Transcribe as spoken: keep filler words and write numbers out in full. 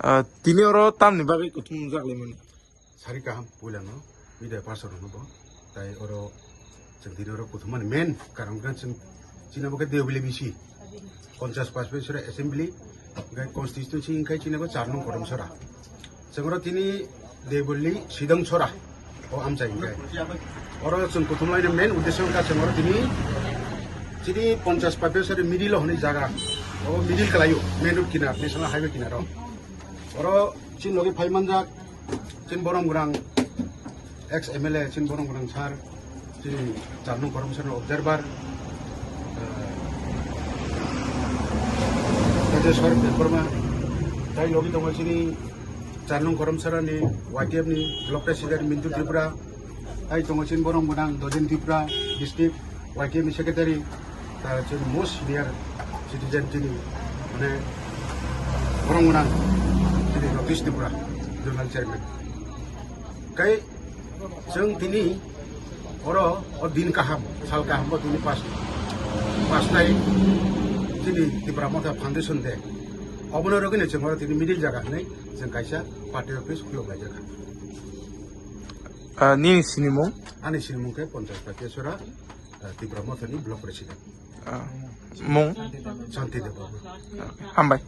Ah, tini oro tamni bagwi kuthum jak laimani? Sari kaham puilano media person rokno bo. Tai oro chwng tini oro kuthumani main karon khe chwng chini bo khe Deobili B C, ponchas paspesora assembly, hwnkhe constituency hwnkhe chini bo char nong Kotomsora. Chwng oro tini Deobili Sidong Sora o amchai hwnkhe. Oro chwng kuthum laina main uddesho wngkha chwng oro tini chini ponchas paspesora middle o hwnwi jaga. O middle kalaio, main road kinar, national highway kinaro. Oro chini logi phai manjak, chini borom gwnang ex M L A, chini borom gwnang sir, chini char nong Kotomsora ni observer, eh, Kajaswar Debbarma, tai logi tongo chini char nong Kotomsora ni Y T F ni block president Mintu Tripura, tai tongo chini borom gwnang Dojen Tripura district Y T F ni secretary, ta chini most senior citizen chini, mane, borom gwnang chini North East Tripura zonal chairman. Kai chwng tini oro o din kaham, sal kaham bo tini pas, pas tai chini Tipra Motha Foundation de. Obono rogini chwng oro tini middle jaga hwnwi chwng kaisa party office khuluk lai jaga. Ah, nini sinimung? Ani sinimung khe Ponchas Takeswara, ah, Tipra Mothani block president. Ah, mung? Santi Debbarma. Ah, hambai.